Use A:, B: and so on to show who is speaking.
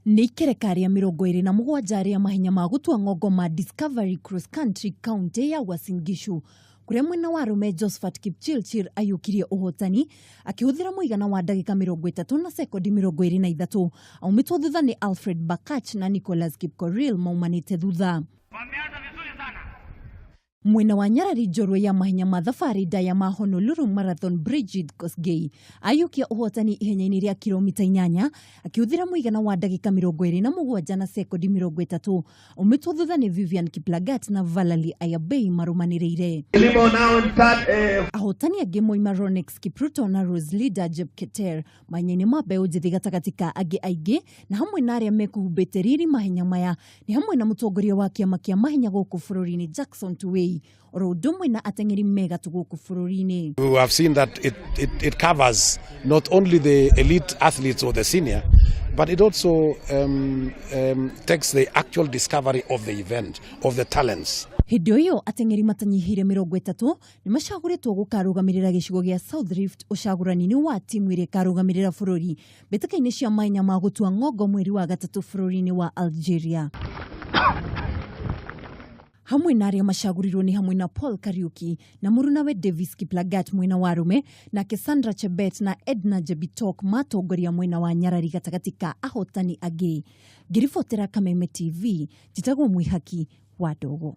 A: Nĩ ikereka rĩa 27 rĩa mahenya ma gũtua ng'ongo ma Discovery Cross Country kaunti ya Uasin Gishu, kũrĩa mwena wa arũme Josphat Kipchirchir aiyũkirie ũhotani akĩhũthĩra mũigana wa ndagĩka 30 na sekondi 23, aumĩtwo thutha nĩ Alfred Bakach na Nicholas Kipkorir maumanĩte thutha. Mwena wa nyarari njorua ya mahenya ma thabarĩ ndaya ma Honolulu Marathon, Brigid Kosgei aiyũkia ũhotani ihenya-inĩ rĩa kilomita 8 akĩhũthĩra mũigana wa ndagĩka 27 na sekondi 30, aumĩtwo thutha nĩ Vivian Kiplagat na Valerie Ayabei marũmanĩrĩire. Ahotani angĩ moima Ronex Kipruto na Rose Leader Jepketer mahenya-inĩ ma mbeũ njĩthĩ gatagatĩ ka angĩ aingĩ, na hamwe na arĩa mekũhumbĩte riri mahenya maya nĩ hamwe na mũtongoria wa kĩama kĩa mahenya gũkũ bũrũri-inĩ Jackson Tuwei, oro ũndũ ũmwe na ateng'eri megatũ gũkũ bũrũri-inĩ.
B: We have seen that it covers not only the elite athletes or the senior, but it also takes the actual discovery of the event, of the talents.
A: Hĩndĩ o ĩyo, ateng'eri matanyihĩire 30 nĩ macagũrĩtwo gũkarũgamĩrĩra gĩcigo gĩa South Rift ũcagũrani-inĩ wa timu ĩrĩa ĩkarũgamĩrĩra bũrũri mbĩtĩka-inĩ cia mahenya ma gũtua ng'ongo mweri wa gatatũ bũrũri-inĩ wa Algeria. Hamwe na arĩa macagũrirwo nĩ hamwe na Paul Kariuki na mũrunawe Davis Kiplagat mwena wa arũme, nake Sandra Chebet na Edna Jebitok matongoria mwena wa nyarari gatagatĩ ka ahotani angĩ. Ngĩribotera Kameme TV, njĩtagwo Mwĩhaki wa Ndogo.